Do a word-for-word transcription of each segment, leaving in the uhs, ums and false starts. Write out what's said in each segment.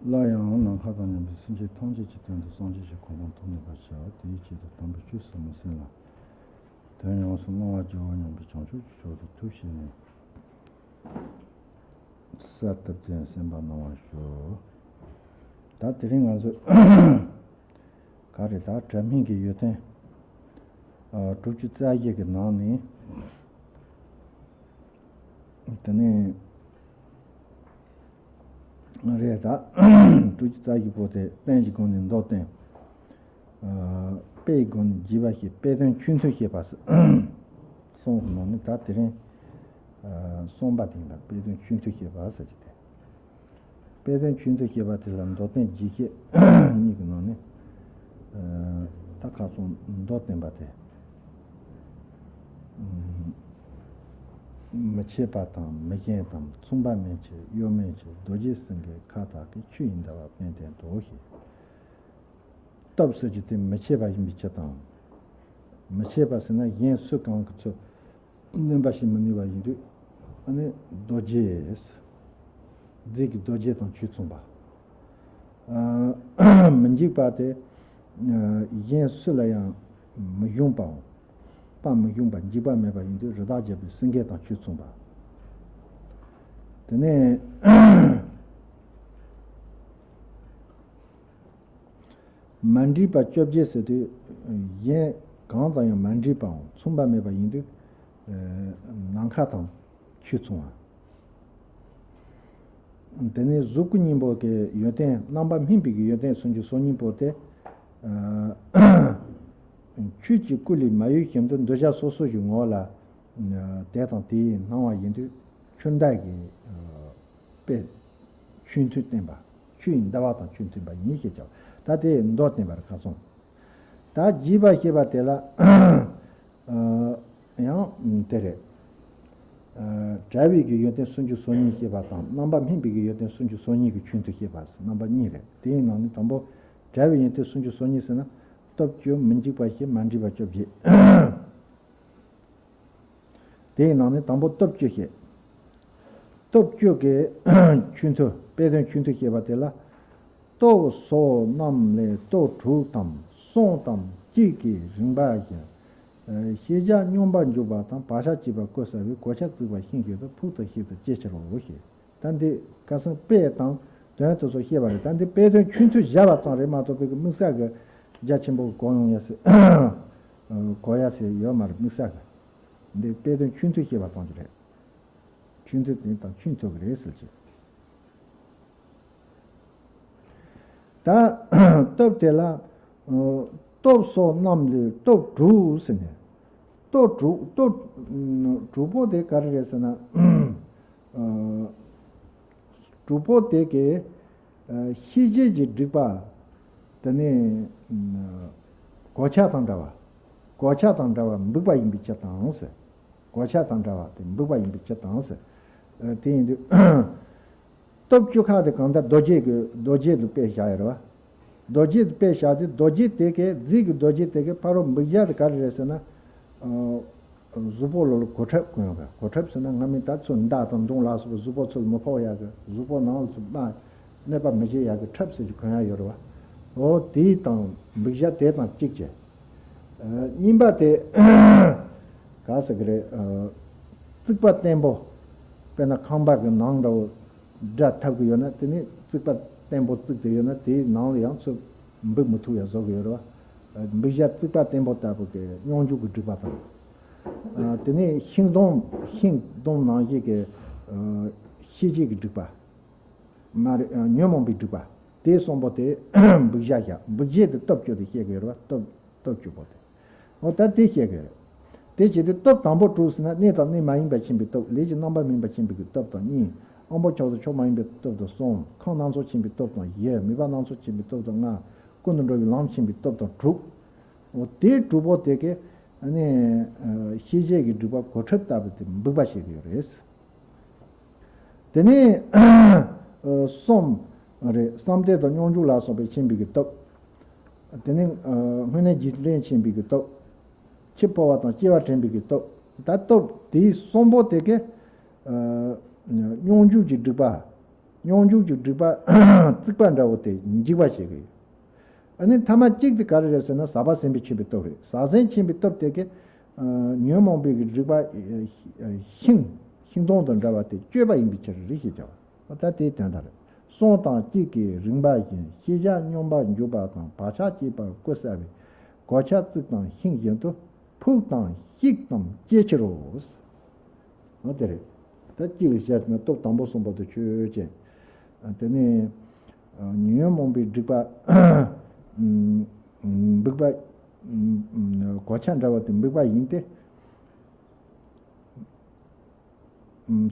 སླར་ཡང་ནམ་མཁའ་དང་མཉམ་པའི་སེམས་ཅན་ཐམས་ཅད་ཀྱི་དོན་དུ་སངས་རྒྱས་ཀྱི་གོ་འཕང་ཐོབ་ནུས་པར་བྱའོ། དེའི་ཆེད་དུ་དམ་པའི་ཆོས་ཟབ་མོ་གསན་ལ། དོན་ཡོངས་སུ་གནང་བར་བགྱིའོ་སྙམ་པའི་བྱང་ཆུབ་ཀྱི་ཕྱོགས་སུ་ཐུགས་ཞེན་ནས། གསལ་བཏབ་སྟེ་གསན་པ་གནང་བར་ཞུ། ད་དེ་རིང་ང་ཚོ་ག་རེ་ད་དྲ་མིག་གི་ཡོན་ཏན་ཨ་དྲུག་ཅུ་རྩ་བཞི་གི་ནང་ནས་དེ་ནས་རེད་ད་དྲུག་ཅུ་རྩ་བཞི་པོ་དེ་རྟེན་གྱི་སྒོ་ནས་མདོར་བསྟན། ཨ་དཔེའི་སྒོ་ནས་རྒྱས་པ་བཤད། དཔེ་དོན་ཆོས་མཐུན་བཤད་པ་ཟེར། གསུམ་གྱི་ནང་ནས་ད་དེ་རིང་ཨ་གསུམ་པ་དེ་ཡིན་པ། དཔེ་དོན་ཆོས་མཐུན་བཤད་པ་ཟེར་གྱི་དེ། དཔེ་དོན་ཆོས་མཐུན་བཤད་པ་དེ་ལ་མདོར་བསྟན་རྒྱས་བཤད་གཉིས་ཀྱི་ནང་ནས་ཨ་ད་ཁ་སང་མདོར་བསྟན་པ་དེ། ཨ་མི་ཕྱེད་པ་དང་མི་གཞན་དང་། མཚུངས་པ་མན་ཆད་གཡོ་མན་ཆད། རྡོ་རྗེ་སེང་གེ་ཁ་དག་གིས། ཆོས་ཡི་ཟླ་བ་དཔལ་སྟོན་ཏོ་ཞེས། སྟོབས་ཟེར་རྒྱུ་དེ་མི་ཕྱེད་པ་ཡིན་པའི་ཕྱིར་དང་། མི་ཕྱེད་པ་ཟེར་ན་གཞན་སུ་གང་གིས་ཚུར་གནོན་པ་བྱེད་མི་ནུས་པ་ཡིན་དུས། ཨ་ནི་རྡོ་རྗེ། རྫས་ཀྱི་རྡོ་རྗེ་དང་ཆོས་མཚུངས་པ། ཨ་མི་འཇིགས་པ་དེ་ཨ་གཞན་སུ་ལ་ཡང་མི་ཞུམ་པའམ་དཔའ་མི་ཞུམ་པ། འཇིགས་པ་མེད་པ་ཡིན་དུས་རི་དྭགས་བརྒྱ་པའི་སེང་གེ་དང་ཆོས་མཚུངས་པ། དེ་ནས་མ་འདྲེས་པ་བཅོ་བརྒྱད་ཟེར་དུས། གཞན་གང་དང་ཡང་མ་འདྲེས་པའམ་མཚུངས་པ་མེད་པ་ཡིན་དུས། ཨ་ནམ་མཁའ་དང་ཆོས་མཚུངས་པ། དེ་ནས་གཟུགས་སྐུ་གཉིས་པོ་གི་ཡོན་ཏན། རྣམ་པ་སྨིན་པའི་གི་ཡོན་ཏན་སུམ་ཅུ་སོ་གཉིས་པོ་དེ། ཨ་ཆོས་ཀྱི་སྐུ་ལས་མ་གཡོས་བཞིན་དུ་འདོད་ཆགས་སོ་སོ་ཞིག་ངོ་ལ་ཨ་དེ་དང་དེའི་སྣང་བ་ཡིན་དུས། ཆོས་ཟླ་གི་ཨ་དཔེ་ཆོས་མཐུན་བསྟན་པ། ཆོས་ཡི་ཟླ་བ་དང་ཆོས་མཐུན་པ་ཡིན་ཞེས་བྱ་བ། ད་དེ་མདོར་བསྟན་པར་ཁ་སོང་། ད་རྒྱས་པར་བཤད་པ་དེ་ལ་ཨ་ཡང་དེ་རེད། ཨ་བྲལ་བའི་གི་ཡོན་ཏན་སུམ་ཅུ་སོ་གཉིས་བཤད་པ་དང་། རྣམ་པ་སྨིན་པའི་གི་ཡོན་ཏན་སུམ་ཅུ་སོ་གཉིས་ཀྱི་ཆོས་མཐུན་བཤད་པ་རྣམ་པ་གཉིས་རེད། དེའི་ནང་ནས་དང་པོ་བྲལ་བའི་ཡོན་ཏན་སུམ་ཅུ་སོ་གཉིས་ཟེར་ན། སྟོབས་བཅུ། མི་འཇིགས་པ་བཞི། མ་འདྲེས་པ་བཅོ་བརྒྱད། དེའི་ནང་ནས་དང་པོ་སྟོབས་བཅུ་བཤད། སྟོབས་བཅུ་གི་ཆོས་མཐུན། དཔེ་དོན་ཆོས་མཐུན་བཤད་པ་དེ་ལ། སྟོབས་སོགས་རྣམས་ལས་སྟོབས་དྲུག་དང་། གསུམ་དང་གཅིག་གིས་རིམ་པ་བཞིན། ཤེས་བྱ་སྙོམས་པར་འཇུག་པ་དང་། བག་ཆགས་བཅས་པ་ཀུན་བསལ་བའི། གོ་ཆ་བརྩིགས་པ་ཤིན་ཏུ་ཕུགས་དང་ཤིན་ཏུ་ཇེ་ཆེར་རོ་ཞེས། ད་འདི་ཁ་སང་དཔེ་དང་དོན་དེ་ཚོ་བཤད་པ་རེད། ད་འདི་དཔེ་དོན་ཆོས་མཐུན་བཞག་པ་ཙམ་རེད་མ་གཏོགས། དཔེ་གི་དམིགས་བསལ་གི་རྒྱ་ཆེན་པོ་གོ་ཡོང་ཡ་ཟེར་གོ་ཡ་ཟེར་ཡོད་མ་རེད། དམིགས་བསལ་གི་འདི་དཔེ་དོན་ཆོས་མཐུན་བཤད་པ་ཙམ་གྱི་རེད། ཆོས་མཐུན་དེ་དང་ཆོས་མཐུན་གི་རེད་ཟེར་གྱི། ད་སྟོབས་དེ་ལ་ཨ་སྟོབས་སོགས་རྣམས་ལས་སྟོབས་དྲུག་ཟེར་ནས། སྟོབས་དྲུག་སྟོབས་དྲུག་པོ་དེ་ག་རེ་རེད་ཟེར་ན། ཨ་དྲུག་པོ་དེ་གའི་ཨ་ཤེས་བྱེད་ཀྱི་སྒྲིབ་པ། དེ་ནས་ཨ་གོ་ཆ་དང་འདྲ་བ། གོ་ཆ་དང་འདྲ་བ་འབིགས་པ་ཡིན་པའི་ཕྱིར་དང་ཟེར། གོ་ཆ་དང་འདྲ་བ་དེ་འབིགས་པ་ཡིན་པའི་ཕྱིར་དང་ཟེར། ཨ་དེ་ཡིན་དུས། སྟོབས་བཅུ་ཁ་དེ་གང་ལྟར་རྡོ་རྗེ་གི་རྡོ་རྗེ་དུ་དཔེ་བཞག་ཡོད་རེད་བ། རྡོ་རྗེ་དུ་དཔེ་བཞག་དུས་རྡོ་རྗེ་དེ་གའི་རྫས་ཀྱི་རྡོ་རྗེ་དེ་གའི་ཕ་རོལ་འབིགས་བྱ་དེ་ག་རེ་རེད་ཟེར་ན། ཨ་གཟུགས་པོ་ལ་ལ་གོ་ཁྲབ་གོན་ཡོད་པ། གོ་ཁྲབ་ཟེར་ན་སྔ་མོ་ད་ཚོས་མདའ་དང་མདུང་ལ་སོགས་པ་གཟུགས་པོ་ཚོས་མི་ཕོག་ཡག་གི། གཟུགས་པོ་ནང་ལ་ཚོས་མ་གནོད་པ་མི་བྱེད་ཡག་གི་ཁྲབ་ཟེར་གྱི་གོན་ཡག་ཡོད་རེད་བ། འོ་དེ་དང་འབིགས་བྱ་དེ་དང་གཅིག་བྱས། ཨ་གཉིས་པ་དེ་ག་ཟེར་གི་རེད། ཨ་རྩིག་པ་བརྟན་པོ། དཔེར་ན་ཁང་པ་གི་ནང་འདྲ་བོ་སྒྲ་ཐབས་ཀྱི་ཡོད་ན། དེ་ནི་རྩིག་པ་བརྟན་པོ་བརྩིགས་ཏེ་ཡོད་ན་དེའི་ནང་ལ་ཡང་ཚུར་འབིགས་མི་ཐུབ་ཡ་བཟོ་གི་ཡོད་རེད་བ། འབིགས་བྱ་རྩིག་པ་བརྟན་པོ་ལྟ་བུ་གི་སྙོམས་འཇུག་གི་སྒྲིབ་པ་དང་། ཨ་དེ་ནས་ཤིང་སྡོང་ཤིང་སྡོང་ནང་བཞིན་གྱི་ཨ་ཤེས་བྱེད་ཀྱི་སྒྲིབ་པ། མ་རེད། ཨ་ཉོན་མོངས་པའི་སྒྲིབ་པ། དེ་གསུམ་པོ་དེ་འབིགས་བྱ་བཞག་འབིགས་བྱེད་དེ་སྟོབས་བཅུ་དེ་བཤད་གི་ཡོད་རེད་བ། སྟོབས་སྟོབས་བཅུ་པོ་དེ། འོ་ད་དེ་བཤད་གི་རེད། དེ་བྱེད་དུས་སྟོབས་དང་པོ་དྲུག་ཟེར་ན། གནས་དང་གནས་མ་ཡིན་པ་མཁྱེན་པའི་སྟོབས། ལས་ཀྱི་རྣམ་པ་སྨིན་པ་མཁྱེན་པའི་གི་སྟོབས་དང་གཉིས། དབང་པོ་ཕྱོགས་སུ་ཕྱོགས་མ་ཡིན་པའི་སྟོབས་དང་གསུམ། ཁམས་སྣ་ཚོགས་མཁྱེན་པའི་སྟོབས་དང་བཞི། མོས་པ་སྣ་ཚོགས་མཁྱེན་པའི་སྟོབས་དང་ལྔ། ཀུན་ཏུ་འགྲོ་བའི་ལམ་མཁྱེན་པའི་སྟོབས་དང་དྲུག། འོ་དེ་དྲུག་པོ་དེ་གི་ཨ་ནི་ཨ་ཤེས་བྱེད་ཀྱི་སྒྲིབ་པ་གོ་ཁྲབ་ལྟ་བུ་དེ་འབིགས་པ་བྱེད་ཀྱི་ཡོད་རེད། དེ་ནས་ཨ་གསུམ་རེད། བསམ་གཏན་དང་སྙོམས་འཇུག་ལ་སོགས་པའི་མཁྱེན་པའི་གི་སྟོབས། དེ་ནས་ཨ་དངོས་གནས་རྗེས་དྲན་མཁྱེན་པའི་གི་སྟོབས། འཆི་འཕོ་བ་དང་སྐྱེ་བ་དྲན་པའི་གི་སྟོབས། ད་སྟོབས་དེ་གསུམ་པོ་དེ་གི་ཨ་ སྙོམས་འཇུག་གི་སྒྲིབ་པ། སྙོམས་འཇུག་གི་སྒྲིབ་པ་རྩིག་པ་འདྲ་བོ་དེ་འཇིག་པ་བྱེད་ཀྱི་ཡོད། ཨ་ནི་ཐ་མ་གཅིག་དེ་ག་རེ་རེད་ཟེར་ན། ཟག་པ་ཟིན་པའི་ཆོས་པའི་སྟོབས་རེད། ཟག་ཟིན་ཆོས་པའི་སྟོབས་དེ་གིས་ཉོན་མོངས་པའི་སྒྲིབ་པ་ཤིང་། ཤིང་སྡོང་དང་འདྲ་བ་དེ་གཅོད་པ་ཡིན་པའི་ཕྱིར་རེད་ཞེས་བྱ་བ། ད་དེའི་དོན་དག་རེད། གསུམ་དང་གཅིག་གིས་རིམ་པ་བཞིན། ཤེས་བྱ་སྙོམས་པར་འཇུག་པ་དང་བག་ཆགས་སྐྱེད་པར་ཀུན་གསལ་བའི་གོ་ཆ་རྩིག་དང་ཤིང་བཞིན་དུ། ཕུགས་དང་ཤིག་ཙམ་སྐྱེ་ཕྱིར་རོ། འོ་དེ་རེད། ད་གཅིག་ལ་བཤད་ན་སྟོབས་དང་པོ་གསུངས་པ་དང་ཆོས་ཅན། དེ་ནས་ཉོན་མོངས་པའི་སྒྲིབ་པ་འབིགས་པ། གོ་ཆ་འདྲ་བ་དེ་འབིགས་པ་ཡིན་ཏེ།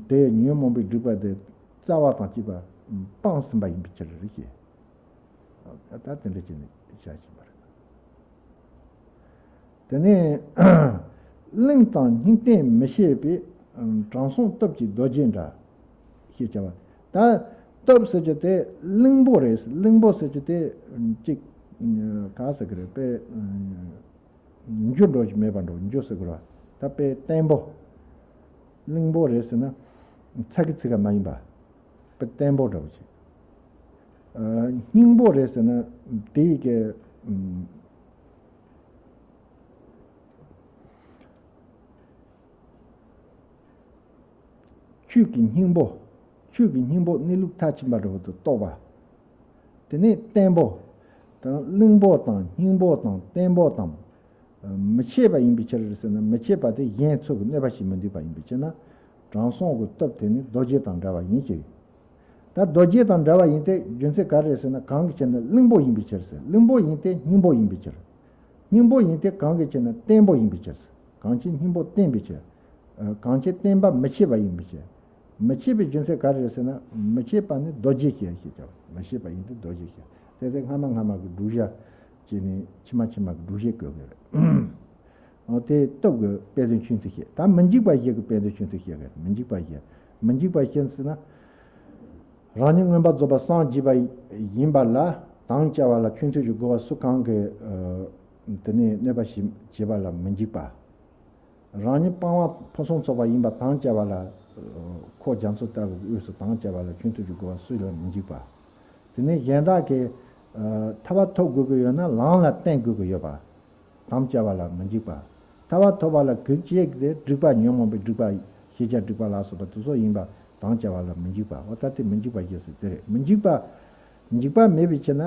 དེ་ཉོན་མོངས་པའི་སྒྲིབ་པ་དེ་རྩ་བ་དང་བཅས་པ་སྤངས་ཟིན་པ་ཡིན་པའི་ཕྱིར་རེད་ཞེས། ད་དེ་འདྲ་བྱས་ནས་བྱ་བཞིན་པ་རེད། དེ་ནས་གླིང་དང་སྙིང་གཏམ་མི་ཤེས་པའི་དྲང་སྲོང་སྟོབས་ཀྱི་རྡོ་རྗེ་འདྲ་ཞེས་བྱ་བ། ད་སྟོབས་ཟེར་རྒྱུ་དེ་གླིང་པོ་རེད། གླིང་པོ་ཟེར་རྒྱུ་དེ་གཅིག་ག་ཟེར་གི་རེད་པས། འགྱུར་འགྲོ་ཞིག་མེད་པ་འགྲོ། འགྱུར་ཟེར་དགོས་ར། ད་དཔེ་བརྟན་པོ། གླིང་པོ་རེད་ཟེར་ན་ཚ་གི་ཚིག་ག་མ་ཡིན་པ། དཔེ་བརྟན་པོ་འདྲ་བོ་ཞིག་སྙིང་པོ་རེད་ཟེར་ན་དེ་ཡི་གེ་ཆོས་ཀྱི་སྙིང་པོ། ཆོས་ཀྱི་སྙིང་པོ་གནས་ལུགས་མཐར་ཕྱིན་པ་འདྲ་བོ་དུ་རྟོགས་པ། དེ་ནས་བརྟན་པོ་དང་གླིང་པོ་དང་སྙིང་པོ་དང་བརྟན་པོ་དང་། མི་ཕྱེད་པ་ཡིན་པའི་ཕྱིར་ཟེར་ན། མི་ཕྱེད་པ་དེ་གཞན་ཚུལ་གྱིས་གནོད་པ་བྱེད་མི་འདོད་པ་ཡིན་པའི་ཕྱིར་ན། དྲང་སྲོང་གི་སྟོབས་དེ་ནི་རྡོ་རྗེ་དང་འདྲ་བ་ཡིན་ཞེས། ད་རྡོ་རྗེ་དང་འདྲ་བ་ཡིན་ཏེ་རྒྱུ་མཚན་ག་རེ་རེད་ཟེར་ན། གང་གི་ཕྱིར་ན་གླིང་པོ་ཡིན་པའི་ཕྱིར་ཟེར། གླིང་པོ་ཡིན་ཏེ་སྙིང་པོ་ཡིན་པའི་ཕྱིར། སྙིང་པོ་ཡིན་ཏེ་གང་གི་ཕྱིར་ན་བརྟན་པོ་ཡིན་པའི་ཕྱིར། གང་ཕྱིར་སྙིང་པོ་བརྟན་པའི་ཕྱིར། གང་ཕྱིར་བརྟན་པ་མི་ཕྱེད་པ་ཡིན་པའི་ཕྱིར། མི་ཕྱེད་པའི་རྒྱུ་མཚན་ག་རེ་རེད་ཟེར་ན། མི་ཕྱེད་པ་ནི་རྡོ་རྗེ་ཞེས་བྱ་བ། མི་ཕྱེད་པ་ཡིན་ཏེ་རྡོ་རྗེ་ཞེས། དེ་དེ་སྔ་མ་སྔ་མ་གི་སྒྲུབ་བྱ་བྱས་ནས་ཕྱི་མ་ཕྱི་མ་གི་སྒྲུབ་བྱེད་བཀོད་དགོས་རེད། འོ་དེ་སྟོབས་ཀྱི་དཔེ་དོན་ཆུང་དུ་བཤད། ད་མི་འཇིགས་པ་བཞི་གི་དཔེ་དོན་ཆུང་དུ་བཤད་དགོས་རེད། མི་འཇིགས་པ་བཞི། མི་འཇིགས་པ་བཞི་ཟེར་ན། རང་ཉིད་མངོན་པར་རྫོགས་པར་སངས་རྒྱས་པ་ཡིན་པ་ལ་དམ་བཅའ་བ་ལ་ཆོས་མཐུན་གྱི་རྒོལ་བ་སུ་གང་གིས་དེ་ནས་གནོད་པ་བྱེད་པ་ལ་མི་འཇིགས་པ། རང་ཉིད་སྤང་བ་ཕུན་སུམ་ཚོགས་པ་ཡིན་པར་དམ་བཅའ་བ་ལ། ཁོ་རྒྱ་མཚོ་ལྟ་བུའི་དབུས་སུ་དམ་བཅའ་བ་ལ་ཆོས་མཐུན་གྱི་རྒོལ་བ་སུ་ལ་མི་འཇིགས་པ། དེ་ནས་གཞན་དག་གིས་ཐར་པ་ཐོབ་དགོས་ཀྱི་ཡོད་ན་ལམ་ལ་བརྟེན་དགོས་ཀྱི་ཡོད་པ། དམ་བཅའ་བ་ལ་མི་འཇིགས་པ། ཐར་པ་ཐོབ་པ་ལ་གེགས་བྱེད་དེ་སྒྲིབ་པ་ཉོན་མོངས་པའི་སྒྲིབ་པ། ཤེས་བྱ་སྒྲིབ་པ་ལ་སོགས་པ་དེ་ཚོ་ཡིན་པ་དམ་བཅའ་བ་ལ་མི་འཇིགས་པ། འོ་ད་དེ་མི་འཇིགས་པ་བཞི་ཟེར་དེ་རེད། མི་འཇིགས་པ། འཇིགས་པ་མེད་པའི་ཕྱིར་ན།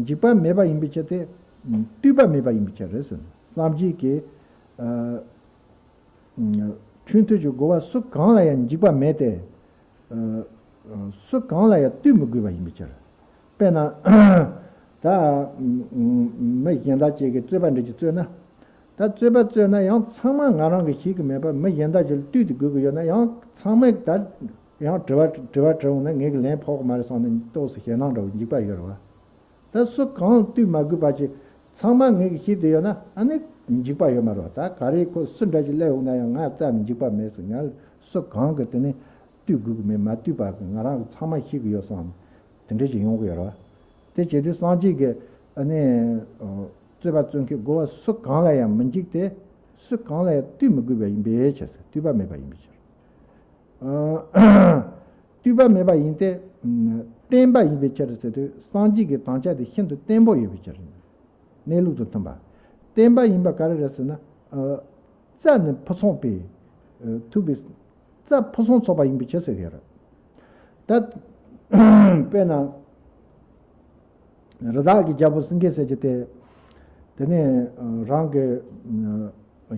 འཇིགས་པ་མེད་པ་ཡིན་པའི་ཕྱིར་དེ། ལྟོས་པ་མེད་པ་ཡིན་པའི་ཕྱིར་རེད་ཟེར། སངས་རྒྱས་ཀྱིས་ཆོས་མཐུན་གྱི་རྒོལ་བ་སུ་གང་ལ་ཡང་འཇིགས་པ་མེད་དེ། སུ་གང་ལ་ཡང་ལྟོས་མི་དགོས་པ་ཡིན་པའི་ཕྱིར། དཔེར་ན། ད་མི་གཞན་དག་ཅིག་གིས་རྩོད་པ་འདྲ་ཅིག་རྩོད་ན། ད་རྩོད་པ་རྩོད་ན་ཡང་ཚང་མ་ང་རང་གིས་ཤེས་ཀྱི་མེད་པ་མི་གཞན་དག་ཅིག་ལ་ལྟོས་ཏེ་དགོས་ཀྱི་ཡོད་ན་ཡང་ཚང་མས་ད་ཡང་དྲི་བ་དྲི་བ་དྲི་འོང་ན་ངས་ཀྱི་ལན་ཕོག་གི་མ་རེད་བསམ་ནས་ཏོག་ཙམ་ཞེད་སྣང་འདྲ་བོ་འཇིགས་པ་ཡོད་རེད་བ། ད་སུ་གང་ལ་ལྟོས་མ་དགོས་པ་ཅིག་ཚང་མ་ངས་ཀྱི་ཤེས་བསྡད་ཡོད་ན་ཨ་ནི་འཇིགས་པ་ཡོད་མ་རེད་བ། ད་ག་རེ་ཁོ་སུ་འདྲ་ཅིག་སླེབས་འོང་ན་ཡང་ང་རྩ་ནས་འཇིགས་པ་མེད་ཟེར། ང་ལ་སུ་གང་གིས་དེ་ནས་ལྟོས་དགོས་ཀྱི་མེད། མ་ལྟོས་པ་གི་ང་རང་གིས་ཚང་མ་ཤེས་ཀྱི་ཡོད་བསམ་དེ་འདྲ་ཅིག་ཡོང་གི་ཡོད་རེད་བ། དེ་བྱེད་དུས་སངས་རྒྱས་ཀྱིས་ཨ་ནི་རྩོད་པ་རྩོད་མཁན་རྒོལ་བ་སུ་གང་ལ་ཡང་མི་འཇིགས་ཏེ། སུ་གང་ལ་ཡང་ལྟོས་མི་དགོས་པ་ཡིན་པའི་ཕྱིར་ཟེར། ལྟོས་པ་མེད་པ་ཡིན་པའི་ཕྱིར། ལྟོས་པ་མེད་པ་ཡིན་ཏེ། བརྟན་པ་ཡིན་པའི་ཕྱིར་ཟེར་དུས་སངས་རྒྱས་ཀྱི་དམ་བཅའ་དེ་ཤིན་ཏུ་བརྟན་པོ་ཡོད་པའི་ཕྱིར། གནས་ལུགས་དང་མཐུན་པ། བརྟན་པ་ཡིན་པ་ག་རེ་རེད་ཟེར་ན། རྩ་ནི་ཕུན་སུམ་པའི། ཐུབ་པའི། རྩ་ཕུན་སུམ་ཚོགས་པ་ཡིན་པའི་ཕྱིར་ཟེར་གྱི་རེད། ད། དཔེར་ན། རི་དྭགས་ཀྱི་རྒྱལ་པོ་སེང་གེ་ཟེར་གྱི་དེ། དེ་ནས་རང་གི་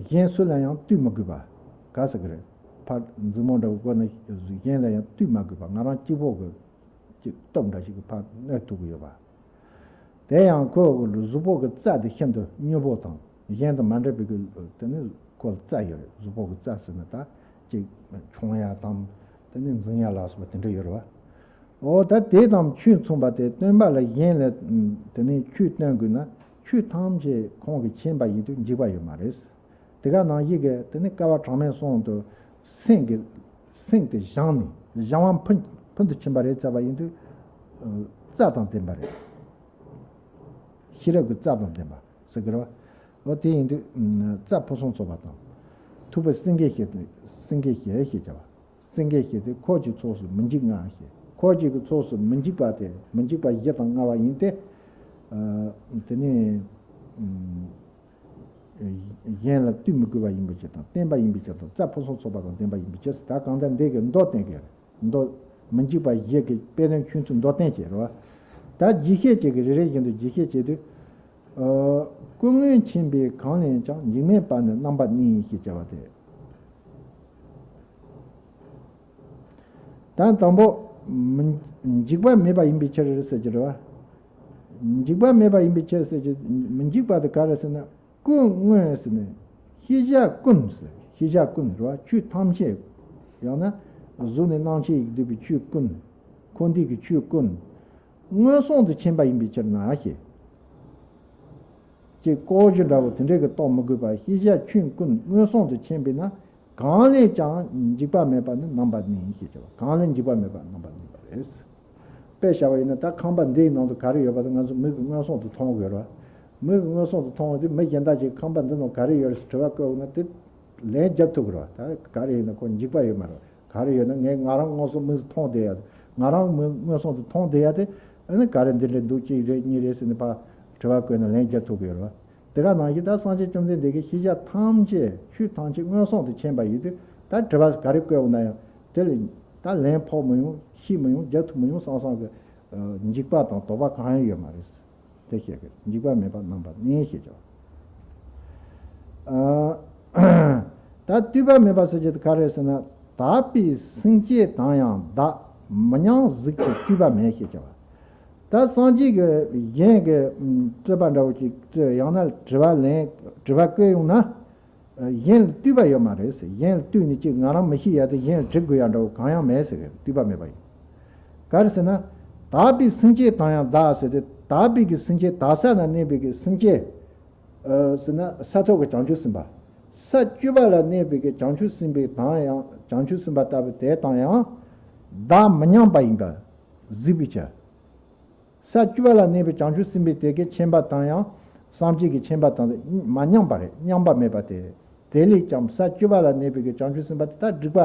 གཞན་སུ་ལ་ཡང་ལྟོས་མི་དགོས་པ། ག་ཟེར་གི་རེད། ཕར་མཛུབ་མོ་འདྲ་བོ་བཀོད་ན་གཞན་ལ་ཡང་ལྟོས་མ་དགོས་པ། ང་རང་གཅིག་པོ་གི་ཅིག་སྟོབས་འདྲ་ཞིག་གིས་ཕར་གནོན་ཐུབ་ཀྱི་ཡོད་པ། དེ་ཡང་ཁོའི་གཟུགས་པོ་གི་རྩ་དེ་ཤིན་ཏུ་མྱུར་པོ་དང་གཞན་དང་མ་འདྲ་བའི་གི་དེ་ནི་ཁོ་ལ་རྩ་ཡོད་རེད། གཟུགས་པོ་གི་རྩ་ཟེར་ན་ད་ཅིག་མཆོང་ཡ་དང་དེ་ནི་འཛིང་ཡ་ལ་སོགས་པ་དེ་འདྲ་ཡོད་རེད་བ། འོ་ད་དེ་དང་ཆོས་མཚུངས་པ་དེ་སྟོན་པ་ལ་གཞན་ལ་དེ་ནི་ཆོས་སྟོན་དགོས་ན་ཆོས་ཐམས་ཅད་ཁོང་གིས་མཁྱེན་པ་ཡིན་དུས་འཇིགས་པ་ཡོད་མ་རེད། དེ་ག་ནང་བཞིན་གྱི་དེ་ནི་བསྐལ་པ་གྲངས་མེད་གསུམ་དུ་སེམས་ཀྱི་སེམས་དེ་བཞེངས་ནས་བཞེངས་པ་ཕུན་ཕུན་དུ་ཕྱིན་པ་རེད་བྱས་པ་ཡིན་དུས། རྩ་དང་ལྡན་པ་རེད། ཤེས་རབ་ཀྱི་རྩ་དང་ལྡན་པ་ཟེར་གི་རེད་བ། འོ་དེ་ཡིན་དུས་རྩ་ཕུན་སུམ་ཚོགས་པ་དང་། ཐུབ་པའི་སེང་གེ་ཞེས་སེང་གེ་ཞེས་ཞེས་བྱ་བ། སེང་གེ་ཞེས་ཏེ། འཁོར་གྱི་ཚོགས་སུ་མི་འཇིགས་ལྔ་ཞེས། འཁོར་གྱི་གི་ཚོགས་སུ་མི་འཇིགས་པ་སྟེ། མི་འཇིགས་པ་བཞི་དང་མངའ་བ་ཡིན་ཏེ། ཨ་དེ་ནས་ཨམ་གཞན་ལ་ལྟོས་མི་དགོས་པ་ཡིན་པའི་ཕྱིར་དང་། བརྟན་པ་ཡིན་པའི་ཕྱིར་དང་། རྩ་ཕུན་སུམ་ཚོགས་པ་དང་ལྡན་པ་ཡིན་པའི་ཕྱིར། ད་གང་ལྟར་འདི་གི་མདོ་བསྟན་གྱི་རེད། མདོ་མི་འཇིགས་པ་བཞི་གི་དཔེ་དོན་ཆོས་ཚུལ་མདོ་བསྟན་བྱས་རེད་བ། ད་རྒྱས་བཤད་བྱེད་ཀྱི་རེ་རེ་བཞིན་དུ་རྒྱས་བཤད་བྱེད་དུས། ཨ་ཀུན་མངོན་མཁྱེན་པས་གང་ལས་ཀྱང་། འཇིགས་མེད་པ་ནི་རྣམ་པ་གནས་ཞེས་བྱ་བ་སྟེ། ད་དང་པོ་མི་འཇིགས་པ་མེད་པ་ཡིན་པའི་ཕྱིར་ཟེར་གྱི་རེད་བ། འཇིགས་པ་མེད་པ་ཡིན་པའི་ཕྱིར་ཟེར་གྱི་མི་འཇིགས་པ་དེ་ག་རེ་ཟེར་ན། ཀུན་མངོན་ཟེར་ནས་ཤེས་བྱ་ཀུན་ཟེར། ཤེས་བྱ་ཀུན་རེད་བ། ཆོས་ཐམས་ཅད། ཡང་ན་གཟུགས་ནས་སྣང་མཆེད་ཡིད་འདོད་པའི་ཆོས་ཀུན། འཁོར་འདས་ཀྱི་ཆོས་ཀུན་མངོན་སུམ་དུ་མཁྱེན་པ་ཡིན་པའི་ཕྱིར་ན་ཞེས། ཅེས་ལྐོག་གྱུར་འདྲ་བོ་དེ་འདྲའི་གི་རྟོགས་མི་དགོས་པར། ཤེས་བྱ་ཆོས་ཀུན་མངོན་སུམ་དུ་མཁྱེན་པས་ན། གང་ལས་ཀྱང་འཇིགས་པ་མེད་པ་ནི་རྣམ་པར་གནས་ཞེས་བྱ་བ། གང་ལས་འཇིགས་པ་མེད་པ་རྣམ་པར་གནས་པ་རེད། དཔེ་བཞག་པ་ཡིན་ན། ད་ཁང་པ་འདིའི་ནང་དུ་ག་རེ་ཡོད་པ་དེ་ང་ཚོ་མིག་གིས་མངོན་སུམ་དུ་མཐོང་དགོས་རེད་བ། མིག་གིས་མངོན་སུམ་དུ་མཐོང་བ་དེ། མི་གཞན་དག་ཅིག་ཁང་པ་འདི་ནང་ག་རེ་ཡོད་རེད་ཟེར་དྲི་བ་བཀོད་འོང་ན། དེ་ལན་རྒྱབ་ཐུབ་ཀྱི་རེད་བ། ད་ག་རེ་ཡིན་ན་ཁོ་འཇིགས་པ་ཡོད་མ་རེད། ག་རེ་ཡོད་ན། ངས་ང་རང་མངོན་སུམ་མིག་གིས་མཐོང་བསྡད་ཡ། ང་རང་མིག་མངོན་སུམ་དུ་མཐོང་བསྡད་ཡ་དེ། ཨ་ནི་ག་རེ་འདི་འདྲ་འདུག་གཅིག་རེད་གཉིས་རེད་ཟེར་ནས་ཕར་དྲི་བ་བཀོད་ན་ལན་རྒྱབ་ཐུབ་ཀྱི་ཡོད་རེད་བ། དེ་ག་ནང་བཞིན་ད་སངས་རྒྱས་བཅོམ་ལྡན་འདས་ཀྱིས་ཤེས་བྱ་ཐམས་ཅད་ཆོས་ཐམས་ཅད་མངོན་སུམ་དུ་མཁྱེན་པ་ཡིན་དུས། ད་དྲི་བ་ག་རེ་བཀོད་འོང་ན་ཡང་། དེ་ལ་ད་ལན་ཕོག་མི་ཡོང་། ཤེས་མི་ཡོང་། རྒྱབ་ཐུབ་མི་ཡོང་བསམ་བསམ་གྱི་འཇིགས་པ་དང་དོགས་པ་གང་ཡང་ཡོད་མ་རེད། དེ་བཤད་ཀྱི། འཇིགས་པ་མེད་པ་རྣམ་པར་གནས་ཞེས་བྱ་བ། ཨ་ད་ལྟོས་པ་མེད་པ་ཟེར་གྱི་དེ་ག་རེ་ཟེར་ན། དག་པའི་སེམས་བསྐྱེད་དང་ཡང་བདག་མི་མཉམ་གཟིགས་ཀྱི་ལྟོས་པ་མེད་ཞེས་བྱ་བ། ད་སངས་རྒྱས་ཀྱིས་གཞན་གྱི་རྩོད་པ་འདྲ་བོ་ཅིག་རྩོད། ཡང་ན་དྲི་བ་ལན་དྲི་བ་བཀོད་ཡོང་ན། གཞན་ལ་ལྟོས་པ་ཡོད་མ་རེད་ཟེར། གཞན་ལ་ལྟོས་ནས་ཅིག་ང་རང་མི་ཤེས་ཡ་དེ་གཞན་ལ་དྲི་དགོས་ཡ་འདྲ་བོ་གང་ཡང་མེད་ཟེར། ལྟོས་པ་མེད་པ་ཡིན། ག་རེ་ཟེར་ན། དག་པའི་སེམས་བསྐྱེད་དང་ཡང་བདག་ཟེར་ཏེ། དག་པའི་གི་སེམས་བསྐྱེད། དག་ས་ན་གནས་པའི་གི་སེམས་བསྐྱེད། ཨ་ཟེར་ན་ས་ཐོབ་ཀྱི་བྱང་ཆུབ་སེམས་དཔའ། ས་བཅུ་པ་ལ་གནས་པའི་གི་བྱང་ཆུབ་སེམས་དཔའི་དང་ཡང་། བྱང་ཆུབ་སེམས་དཔའ་ལྟ་བུ་དེ་དང་ཡང་བདག་མི་མཉམ་པ་ཡིན་པ་གཟིགས་པའི་ཕྱིར། ས་བཅུ་པ་ལ་གནས་པའི་བྱང་ཆུབ་སེམས་དཔའི་དེ་གི་མཁྱེན་པ་དང་ཡང་། སངས་རྒྱས་ཀྱི་མཁྱེན་པ་དང་མ་མཉམ་པ་རེད། མཉམ་པ་མེད་པ་སྟེ། དེ་ལས་ཀྱང་ས་བཅུ་པ་ལ་གནས་པའི་གི་བྱང་ཆུབ་སེམས་དཔའ་དེ་དག་སྒྲིབ་པ་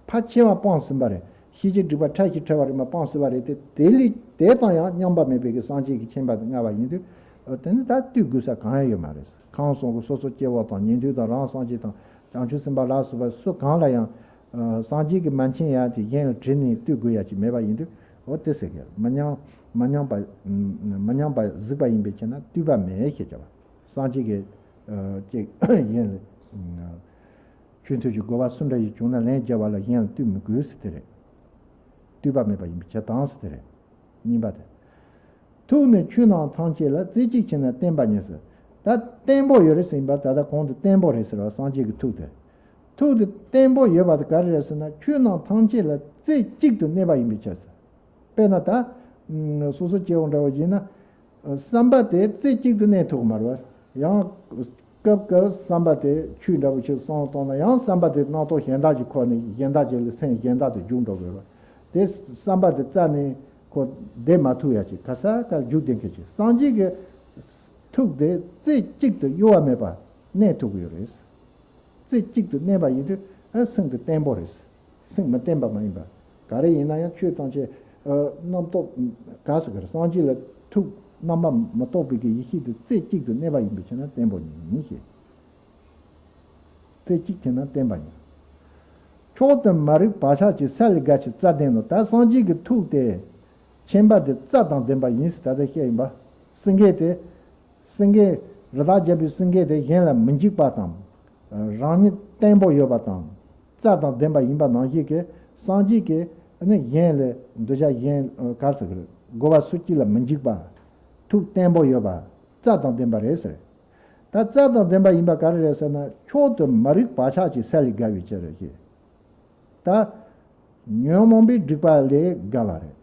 ཕར་ཕྱིན་པ་སྤངས་ཟིན་པ་རེད། ཤེས་བྱའི་སྒྲིབ་པ་ཕྲ་ཞིང་ཕྲ་བ་རིམ་པ་སྤངས་ཟིན་པ་རེད་དེ། དེ་ལས་དེ་དང་ཡང་མཉམ་པ་མེད་པའི་གི་སངས་རྒྱས་ཀྱི་མཁྱེན་པ་དེ་མངའ་བ་ཡིན་དུས། དེ་ནི་ད་ལྟོས་དགོས་ས་གང་ཡང་ཡོད་མ་རེད། ཁམས་གསུམ་གྱི་སོ་སོ་སྐྱེ་བོ་དང་། ཉན་ཐོས་དང་། རང་སངས་རྒྱས་དང་། བྱང་ཆུབ་སེམས་དཔའ་ལ་སོགས་པ་སུ་གང་ལ་ཡང་། ཨ་སངས་རྒྱས་ཀྱིས་མ་མཁྱེན་ཡ་ཅིག་གཞན་ལ་དྲིས་ནས་ལྟོས་དགོས་ཡ་ཅིག་མེད་པ་ཡིན་དུས། འོ་དེ་ཟེར་གི། མི་མཉམ་མི་མཉམ་པ། མི་མཉམ་པ་གཟིགས་པ་ཡིན་པའི་ཕྱིར་ན་ལྟོས་པ་མེད་ཞེས་བྱ་བ། སངས་རྒྱས་ཀྱིས་ཨ་ཅིག་གཞན་ལ། ཨ་ཆོས་ཐོས་ཀྱི་དགོས་པ་སུ་འདྲ་ཞིག་བྱུང་ན་ལན་རྒྱབ་པ་ལ་གཞན་ལ་ལྟོས་མི་དགོས་ཟེར་དེ་རེད། ལྟོས་པ་མེད་པ་ཡིན་པའི་ཕྱིར་དང་ཟེར་དེ་རེད། གཉིས་པ་དེ། ཐུགས་ནི་ཆོས་རྣམས་ཐམས་ཅད་ལ། རྩེ་གཅིག་ཕྱིར་ན་བརྟན་པ་ཉིད་ཟེར། ད་བརྟན་པོ་ཡོད་རེད་ཟེར་ཡིན་པ། ད་ལྟ་གོང་དུ་བརྟན་པོ་རེད་ཟེར་བ། སངས་རྒྱས་ཀྱི་ཐུགས་དེ། ཐུགས་དེ་བརྟན་པོ་ཡོད་པ་དེ་ག་རེ་རེད་ཟེར་ན། ཆོས་རྣམས་ཐམས་ཅད་ལ་རྩེ་གཅིག་ཏུ་གནས་པ་ཡིན་པའི་ཕྱིར་ཟེར། དཔེར་ན་ད་སོ་སོ་སྐྱེ་བོ་འདྲ་བོ་ཡིན་ན། བསམ་པ་དེ་རྩེ་གཅིག་ཏུ་གནས་ཐུབ་ཀྱི་མ་རེད་བ། ཡང་སྐབས་སྐབས་བསམ་པ་དེ་ཆོས་འདྲ་བོ་ཞིག་བསམ་བློ་བཏང་ན། ཡང་བསམ་པ་དེ་རྣམ་རྟོག་གཞན་དག་ཅིག་འཁོར་ནས། གཞན་དག་ཅིག་ལ་སེམས་གཞན་དག་དེ་རྒྱུག་འགྲོ་དགོས་རེད་བ། དེ་བསམ་པ་དེ་རྩ་ནས་ཁོ་བསྡད་མ་ཐུབ་ཡ་ཅིག་ག་ས་ག་རྒྱུག་བསྡད་མཁན་ཅིག་སངས་རྒྱས་ཀྱི་ཐུགས་དེ་རྩེ་གཅིག་ཏུ་གཡོ་བ་མེད་པར་གནས་ཐུབ་ཀྱི་ཡོད་རེད། རྩེ་གཅིག་ཏུ་གནས་པ་ཡིན་དུས། ཨ་སེམས་དེ་བརྟན་པོ་རེད། སེམས་མི་བརྟན་པ་མ་ཡིན་པ། ག་རེ་ཡིན་ན་ཡང་ཆོས་ཐམས་ཅད། ཨ་རྣམ་རྟོག་ག་ཟེར་གི་རེད། སངས་རྒྱས་ལ་ཐུགས་རྣམ་པ་མི་རྟོག་པའི་གི་ཡེ་ཤེས་དེ་རྩེ་གཅིག་ཏུ་གནས་པ་ཡིན་པའི་ཕྱིར་ན་བརྟན་པོ་ཡིན་ཞེས། རྩེ་གཅིག་ཕྱིར་ན་བརྟན་པ་ཡིན། མཆོག་ཏུ་མ་རིག་བག་ཆགས་ཀྱི། ས་ལས་བརྒལ་ཕྱིར་རྩ་ལྡན་ནོ། ད་སངས་རྒྱས་ཀྱི་ཐུགས་དེ། མཁྱེན་པ་དེ་རྩ་དང་ལྡན་པ་ཡིན་ཟེར་ད་ལྟ་བཤད་ཡིན་པ། སེང་གེ་དེ། སེང་གེ། རི་དྭགས་རྒྱལ་པོའི་སེང་གེ་དེ་གཞན་ལ་མི་འཇིགས་པ་དང་། རང་ཉིད་བརྟན་པོ་ཡོད་པ་དང་། རྩ་དང་ལྡན་པ་ཡིན་པ་ནང་བཞིན་གྱི། སངས་རྒྱས་ཀྱིས་ནི་གཞན་ལ་འདོད་ཆགས་གཞན་ག་རེ་ཟེར་གི་རེད། དགོས་པ་སུ་གཅིག་ལ་མི་འཇིགས་པ། ཐུགས་བརྟན་པོ་ཡོད་པ། རྩ་དང་ལྡན་པ་རེད་ཟེར། ད་རྩ་དང་ལྡན་པ་ཡིན་པ་ག་རེ་རེད་ཟེར་ན། མཆོག་ཏུ་མ་རིག་བག་ཆགས་ཀྱི། ས་ལས་བརྒལ་བའི་ཕྱིར་ཞེས། ད་ཉོན་མོངས་པའི་སྒྲིབ་པ་ལས་བརྒལ་བ་རེད།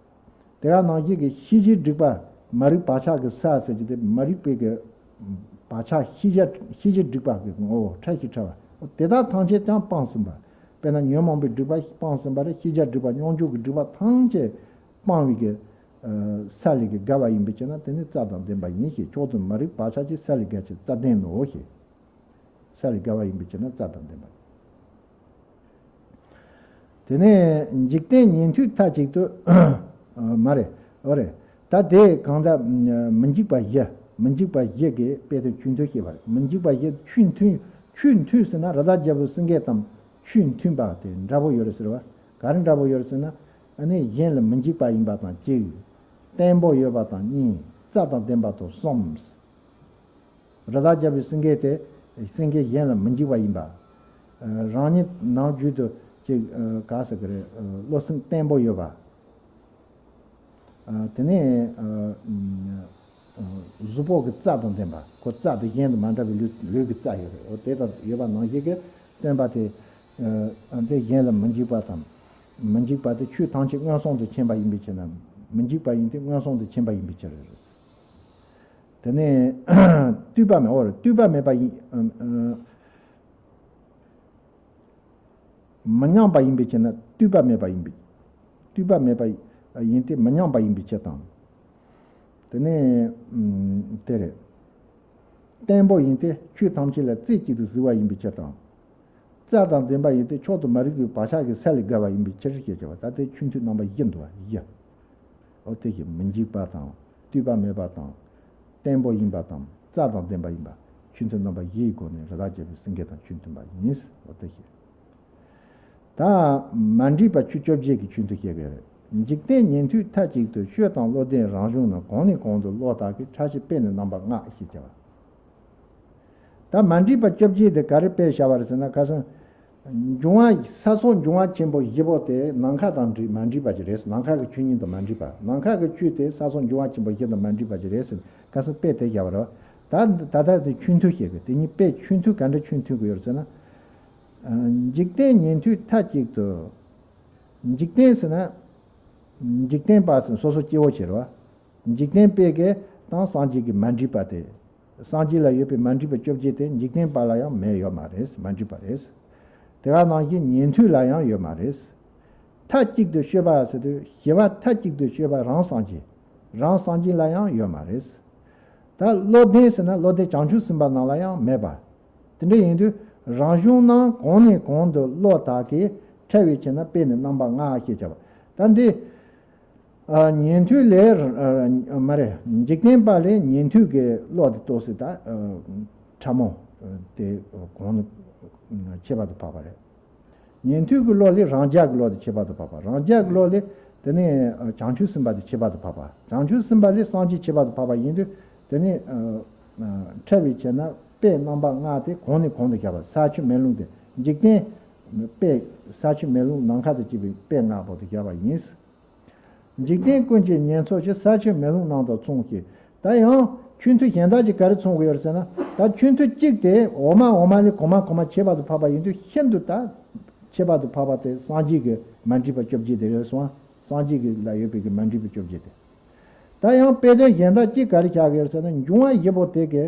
དེ་ག་ནང་བཞིན་གྱི་ཤེས་བྱའི་སྒྲིབ་པ། མ་རིག་བག་ཆགས་ཀྱི་ས་ཟེར་གྱི་དེ་མ་རིག་པའི་གི་བག་ཆགས། ཤེས་བྱ། ཤེས་བྱའི་སྒྲིབ་པ་གི་ངོ་བོ་ཕྲ་ཞིང་ཕྲ་བ་དེ་དག་ཐམས་ཅད་ཀྱང་སྤངས་ཟིན་པ། དཔེར་ན་ཉོན་མོངས་པའི་སྒྲིབ་པ་སྤངས་ཟིན་པ་རེད། ཤེས་བྱ་སྒྲིབ་པ། མཉམ་འཇོག་གི་སྒྲིབ་པ་ཐམས་ཅད་སྤངས་པའི་གི་ས་ལས་གི་བརྒལ་བ་ཡིན་པའི་ཕྱིར་ན་དེ་ནི་རྩ་དང་ལྡན་པ་ཡིན་ཞེས། མཆོག་ཏུ་མ་རིག་བག་ཆགས་ཀྱི། ས་ལས་བརྒལ་ཕྱིར་རྩ་ལྡན་ནོ་ཞེས། ས་ལས་བརྒལ་བ་ཡིན་པའི་ཕྱིར་ན་རྩ་དང་ལྡན་པ། དེ་ནས་འཇིག་རྟེན་ཉན་ཐོས་མཐའ་གཅིག་ཏུ། མ་རེད། འོ་རེད། ད་དེ་གང་ལྟར་མི་འཇིགས་པ་བཞི། མི་འཇིགས་པ་བཞི་གི་དཔེ་དེ་ཆོས་མཐུན་བཤད་པ་རེད། མི་འཇིགས་པ་བཞི་ཆོས་མཐུན། ཆོས་མཐུན་ཟེར་ན་རི་དྭགས་རྒྱལ་པོའི་སེང་གེ་དང་ཆོས་མཐུན་པ་དེ་འདྲ་པོ་ཡོད་རེད་ཟེར་བ། ག་རེ་འདྲ་པོ་ཡོད་རེད་ཟེར་ན། ཨ་ནི་གཞན་ལ་མི་འཇིགས་པ་ཡིན་པ་དང་གཅིག་བརྟན་པོ་ཡོད་པ་དང་གཉིས། རྩ་དང་ལྡན་པ་དང་གསུམ། རི་དྭགས་རྒྱལ་པོའི་སེང་གེ་དེ་སེང་གེ་གཞན་ལ་མི་འཇིགས་པ་ཡིན་པ། རང་ཉིད་ནམ་རྒྱུན་དུ་ཅིག་ག་ཟེར་གི་རེད། བློ་སེམས་བརྟན་པོ་ཡོད་པ། དེ་ནས་གཟུགས་པོ་གི་རྩ་དང་ལྡན་པ། ཁོ་རྩ་དེ་གཞན་དང་མ་འདྲ་བའི་ལུས་ལུས་ཀྱི་རྩ་ཡོད་རེད། འོ་དེ་དང་ཡོད་པ་ནང་བཞིན་གྱི་སྟོན་པ་དེ། དེ་གཞན་ལ་མི་འཇིགས་པ་དང་། མི་འཇིགས་པ་དེ་ཆོས་ཐམས་ཅད་མངོན་སུམ་དུ་མཁྱེན་པ་ཡིན་པའི་ཕྱིར་ན། མི་འཇིགས་པ་ཡིན་ཏེ་མངོན་སུམ་དུ་མཁྱེན་པ་ཡིན་པའི་ཕྱིར་རེད། དེ་ནས་ལྟོས་པ་མེད། འོ་རེད། ལྟོས་པ་མེད་པ་ཡིན། མི་མཉམ་པ་ཡིན་པའི་ཕྱིར་ན་ལྟོས་པ་མེད་པ་ཡིན་པའི། ལྟོས་པ་མེད་པ་ཡིན་ཏེ་མི་མཉམ་པ་ཡིན་པའི་ཕྱིར་དང་། དེ་ནས་དེ་རེད། བརྟན་པོ་ཡིན་ཏེ་ཆོས་ཐམས་ཅད་ལ་རྩེ་གཅིག་ཏུ་གཟིགས་པ་ཡིན་པའི་ཕྱིར་དང་། རྩ་དང་ལྡན་པ་ཡིན་ཏེ་མཆོག་ཏུ་མ་རིག་པའི་བག་ཆགས་ཀྱི་ས་ལས་བརྒལ་བ་ཡིན་པའི་ཕྱིར་ཞེས་བྱ་བ། ད་ལྟའི་ཆོས་མཐུན་རྣམ་པ་བཞི་འདུག་བ། བཞི། འོ་དེ་བཞིན་མི་འཇིགས་པ་དང་། ལྟོས་པ་མེད་པ་དང་། བརྟན་པོ་ཡིན་པ་དང་། རྩ་དང་ལྡན་པ་ཡིན་པ། ཆོས་མཐུན་རྣམ་པ་བཞིའི་སྒོ་ནས་རི་དྭགས་རྒྱལ་པོའི་སེང་གེ་དང་ཆོས་མཐུན་པ་ཡིན། འོ་དེ་བཞིན། ད་མ་འདྲེས་པ་ཆོས་བཅོ་བརྒྱད་ཀྱི་ཆོས་མཐུན་བཤད་ཀྱི་རེད། འཇིག་རྟེན་ཉན་ཐོས་མཐའ་གཅིག་ཏུ་ཆོས་དང་བློ་ལྡན་རང་གཞུང་ན་གང་ནས་གང་དུ་བློ་དག་གིས་ཕྲ་ཞིང་དཔེ་ནི་རྣམ་པ་ལྔ་ཞེས་བྱ་བ། ད་མ་འདྲེས་པ་བཅོ་བརྒྱད་དེ་ག་རེ་དཔེ་བཞག་པ་རེད་ཟེར་ན། ཁ་སང་འབྱུང་བ་ས་སོགས་འབྱུང་བ་ཆེན་པོ་བཞི་པོ་དེ་ནམ་མཁའ་དང་འདྲེས་མ་འདྲེས་པ་ཅིག་རེད། ནམ་མཁའ་གི་ཆོས་ཉིད་དང་མ་འདྲེས་པ། ནམ་མཁའ་གི་ཆོས་དེ་ས་སོགས་འབྱུང་བ་ཆེན་པོ་བཞི་དང་མ་འདྲེས་པ་ཅིག་རེད་ཟེར། ཁ་སང་དཔེ་དེ་བཞག་པ་རེད། ད་ད་ལྟ་དེ་ཆོས་མཐུན་བཤད་གི། དེ་གཉིས་དཔེ་ཆོས་མཐུན་ག་འདྲ་ཆོས་མཐུན་གི་ཡོད་རེད་ཟེར་ན། འཇིག་རྟེན་ཉན་ཐོས་མཐའ་གཅིག་ཏུ། འཇིག་རྟེན་ཟེར་ན། འཇིག་རྟེན་པ་ཟེར་སོ་སོ་སྐྱེ་བོ་བྱེད་རོ། འཇིག་རྟེན་པའི་གི་དང་སངས་རྒྱས་ཀྱི་མ་འདྲེས་པ་དེ། སངས་རྒྱས་ལ་ཡོད་པའི་མ་འདྲེས་པ་བཅོ་བརྒྱད་དེ་འཇིག་རྟེན་པ་ལ་ཡང་མེད་ཡོད་མ་རེད། མ་འདྲེས་པ་རེད། དེ་ག་ནང་བཞིན་ཉན་ཐོས་ལ་ཡང་ཡོད་མ་རེད། མཐའ་གཅིག་ཏུ་སྤྱོད་པ་ཟེར་དུས་ཞི་བ་མཐའ་གཅིག་ཏུ་སྤྱོད་པ་རང་སངས་རྒྱས། རང་སངས་རྒྱས་ལ་ཡང་ཡོད་མ་རེད། ད་བློ་ལྡན་ཟེར་ན་བློ་ལྡན་བྱང་ཆུབ་སེམས་དཔའ་རྣམས་ལ་ཡང་མེད་པ། དེ་འདྲ་ཡིན་དུས་རང་གཞུང་ན་གང་ནས་གང་དུ་བློ་དག་གིས་ཕྲ་བའི་ཕྱིར་ན་དཔེ་ནི་རྣམ་པ་ལྔ་ཞེས་བྱ་བ། ད་འདི་ཉན་ཐོས་ལས། མ་རེད། འཇིག་རྟེན་པ་ལས་ཉན་ཐོས་ཀྱི་བློ་དེ་ཏོག་ཙམ་ད་ཕྲ་མོ་དེ་གོང་ནས་ཁྱད་པར་དུ་འཕགས་པ་རེད། ཉན་ཐོས་ཀྱི་བློ་ལས་རང་རྒྱལ་གྱི་བློ་དེ་ཁྱད་པར་དུ་འཕགས་པ། རང་རྒྱལ་གྱི་བློ་ལས་དེ་ནས་བྱང་ཆུབ་སེམས་དཔའ་དེ་ཁྱད་པར་དུ་འཕགས་པ། བྱང་ཆུབ་སེམས་དཔའ་ལས་སངས་རྒྱས་ཁྱད་པར་དུ་འཕགས་པ་ཡིན་དུས། དེ་ནས་ཕྲ་བའི་ཕྱིར་ན་དཔེ་རྣམ་པ་ལྔ་དེ་གོང་ནས་གོང་དུ་བཞག་པ། ས་ཆུ་མེ་རླུང་དེ། འཇིག་རྟེན་དཔེ་ས་ཆུ་མེ་རླུང་ནམ་མཁའ་དང་བཅས་པའི་དཔེ་ལྔ་པོ་དེ་བཞག་པ་ཡིན། འཇིག་རྟེན་ཀུན་གྱི་ཉེར་འཚོ་ཆེ། ས་ཆུ་མེ་རླུང་རྣམས་དང་མཚུངས་ཤིང་། ད་ཡང་ཆོས་མཐུན་གཞན་དག་ཅིག་ག་རེ་མཚུངས་ཀྱི་ཡོད་ཟེར་ན། ད་ཆོས་མཐུན་གཅིག་དེ་འོག་མ་འོག་མ་ལས་གོང་མ་གོང་མ་ཁྱད་པར་དུ་འཕགས་པ་ཡིན་དུས། ཤིན་ཏུ་ད་ཁྱད་པར་དུ་འཕགས་པ་དེ་སངས་རྒྱས་ཀྱི་མ་འདྲེས་པ་བཅོ་བརྒྱད་དེ་རེད་སོང་། སངས་རྒྱས་ཀྱི་ལ་ཡོད་པའི་གི་མ་འདྲེས་པ་བཅོ་བརྒྱད་དེ། ད་ཡང་དཔེ་དོན་གཞན་དག་ཅིག་ག་རེ་ཆགས་ཀྱི་ཡོད་ཟེར་ན། འབྱུང་བ་བཞི་པོ་དེ་གི་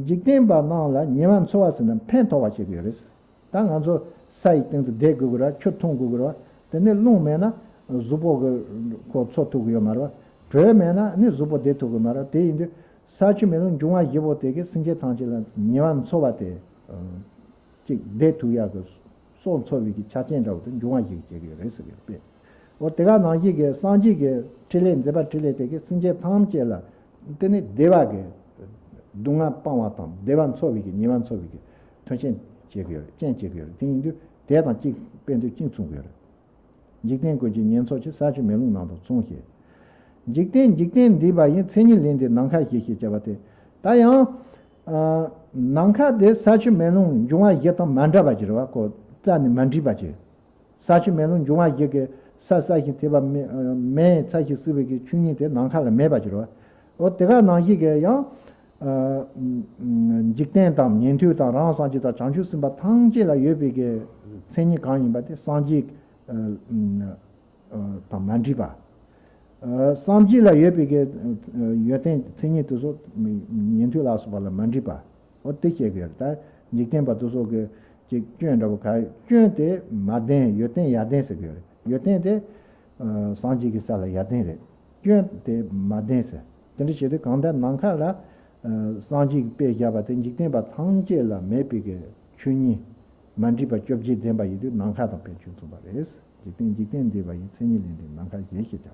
འཇིག་རྟེན་པ་རྣམས་ལ་ཉེ་བར་འཚོ་བ་ཟེར་ན་ཕན་ཐོགས་པ་བྱེད་ཀྱི་ཡོད་རེད། ད་ང་ཚོ་ས་ཡི་སྟེང་དུ་བསྡད་དགོས་ཀྱི་རེད། ཆུ་འཐུང་དགོས་ཀྱི་རེད། དེ་ནས་རླུང་མེད་ན་གཟུགས་པོ་གི་ཁོ་འཚོ་ཐུབ་ཀྱི་ཡོད་མ་རེད། དྲོད་མེད་ན་ནི་གཟུགས་པོ་བདེ་ཐུབ་ཀྱི་མ་རེད། དེ་ཡིན་དུས་ས་ཆུ་མེ་རླུང་འབྱུང་བ་བཞི་པོ་དེ་གིས་སེམས་ཅན་ཐམས་ཅད་ལ་ཉེ་བར་འཚོ་བ་དེ་ཅིག་བདེ་ཐུབ་ཡག་གི་སྲོག་འཚོ་བའི་གི་ཆ་རྐྱེན་འདྲ་བོ་དེ་འབྱུང་བ་བཞི་གིས་བྱེད་ཀྱི་ཡོད་རེད་ཟེར་གྱི་ཡོད་པས། འོ་དེ་ག་ནང་བཞིན་གྱི་སངས་རྒྱས་ཀྱི་ཕྲིན་ལས་མཛད་པ་ཕྲིན་ལས་དེ་གིས་སེམས་ཅན་ཐམས་ཅད་ལ་དེ་ནི་བདེ་བ་གི་སྡུག་བསྔལ་སྤང་བ་དང་བདེ་བ་འཚོ་བའི་གི་ཉེ་བར་འཚོ་བའི་གི་མཐུན་རྐྱེན་བྱེད་ཀྱི་ཡོད་རེད། རྐྱེན་བྱེད་ཀྱི་ཡོད་རེད། དེ་ཡིན་དུས་དེ་དང་གཅིག་དཔེ་དོན་གཅིག་མཚུངས་ཀྱི་ཡོད་རེད། འཇིག་རྟེན་ཀུན་གྱི་ཉེར་འཚོ་ཆེ། ས་ཆུ་མེ་རླུང་རྣམས་དང་མཚུངས་ཤིང་། འཇིག་རྟེན་འཇིག་རྟེན་འདས་པ་ཡི། མཚན་ཉིད་ལས་འདས་ནམ་མཁའ་བཞི་ཞེས་བྱ་བ་སྟེ། ད་ཡང་ནམ་མཁའ་དེ་ས་ཆུ་མེ་རླུང་འབྱུང་བ་བཞི་དང་མ་འདྲ་བ་ཅིག་རེད་བ། ཁོ་རྩ་ནས་མ་འདྲེས་པ་ཅིག་ས་ཆུ་མེ་རླུང་འབྱུང་བ་བཞི་གི་ས་བསྲེགས་ཤིང་ཐེབས་པ་མེ་མེ་ཚ་ཞིང་བསྲེགས་པའི་གི་ཆོས་ཉིད་དེ་ནམ་མཁའ་ལ་མེད་པ་ཅིག་རེད་བ། འོ་དེ་ག་ནང་བཞིན་གྱི་ཡང་འཇིག་རྟེན་དང་ཉན་ཐོས་དང་རང་སངས་རྒྱས་དང་བྱང་ཆུབ་སེམས་དཔའ་ཐམས་ཅད་ལ་ཡོད་པའི་གི་མཚན་ཉིད་གང་ཡིན་པ་དེ་སངས་རྒྱས་དང་མ་འདྲེས་པ། སངས་རྒྱས་ལ་ཡོད་པའི་གི་ཡོན་ཏན་མཚན་ཉིད་དེ་ཚོ་ཉན་ཐོས་ལ་སོགས་པ་ལ་མ་འདྲེས་པ། འོ་དེ་བཤད་གི་ཡོད་རེད། ད་འཇིག་རྟེན་པ་དེ་ཚོ་གི་ཅིག་སྐྱོན་འདྲ་བོ་ག་སྐྱོན་དེ་མ་ལྡན་ཡོན་ཏན་ཡར་ལྡན་ཟེར་གི་ཡོད་རེད། ཡོན་ཏན་དེ་སངས་རྒྱས་ཀྱི་ས་ལ་ཡར་ལྡན་རེད། སྐྱོན་དེ་མ་ལྡན་ཟེར། དེ་འདྲ་བྱས་ཏེ་གང་ལྟར་ནམ་མཁའ་ལ་སངས་རྒྱས་ཀྱི་དཔེ་བཞག་པ་དེ་འཇིག་རྟེན་པ་ཐམས་ཅད་ལ་མེད་པའི་གི་ཆོས་ཉིད། མ་འདྲེས་པ་བཅོ་བརྒྱད་ལྡན་པ་ཡིན་དུས་ནམ་མཁའ་དང་དཔེ་ཆོས་མཚུངས་པ་རེད། འཇིག་རྟེན་འཇིག་རྟེན་འདས་པ་ཡི་མཚན་ཉིད་ལས་འདས་ནམ་མཁའ་གཞན་ཞེས་བྱ་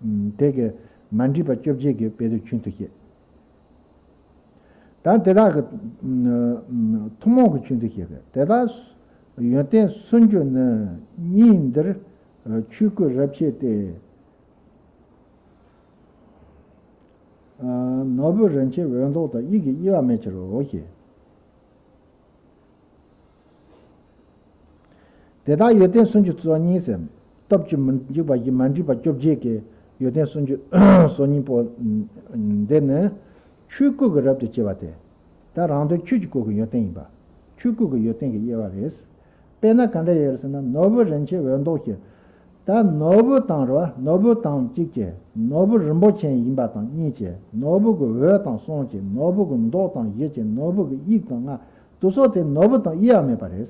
བ། དེ་གི་མ་འདྲེས་པ་བཅོ་བརྒྱད་ཀྱི་དཔེ་དེ་ཆོས་མཐུན་བཤད། ད་དེ་དག་གི་ཐུན་མོང་གི་ཆོས་མཐུན་བཤད་པས། དེ་དག་ཡོན་ཏན་སུམ་ཅུ་ནི་གཉིས་འདིར་ཆོས་སྐུ་རབ་ཕྱེ་སྟེ། ནོར་བུ་རིན་ཆེན་འོད་མདོག་དང་དབྱིག་གི་དབྱེ་བ་མེད་ཕྱིར་རོ་ཞེས། དེ་དག་ཡོན་ཏན་སུམ་ཅུ་སོ་གཉིས་ཟེར། སྟོབས་ཀྱིས་མི་འཇིགས་པ་བཞི་མ་འདྲེས་པ་བཅོ་བརྒྱད་ཀྱི་ཡོན་ཏན་སུམ་ཅུ་སོ་གཉིས་པོ། འདི་ནི་ཆོས་སྐུ་གི་རབ་ཏུ་ཕྱེ་བ་སྟེ། ད་རང་དོན་ཆོས་ཀྱི་སྐུ་གི་ཡོན་ཏན་ཡིན་པ། ཆོས་སྐུ་གི་ཡོན་ཏན་གྱི་དབྱེ་བ་རེད། དཔེར་ན་ག་འདྲ་ཡོད་ཟེར་ན། ནོར་བུ་རིན་ཆེན་འོད་མདོག་ཞེས། ད་ནོར་བུ་དང་རེད་བ། ནོར་བུ་དང་གཅིག་བྱས། ནོར་བུ་རིན་པོ་ཆེ་ཡིན་པ་དང་གཉིས་བྱས། ནོར་བུ་གི་འོད་དང་གསུམ་བྱས། ནོར་བུ་གི་མདོག་དང་བཞི་བྱས། ནོར་བུ་གི་དབྱིག་དང་ལྔ། དེ་ཚོ་དེ་ནོར་བུ་དང་དབྱེ་བ་མེད་པ་རེད།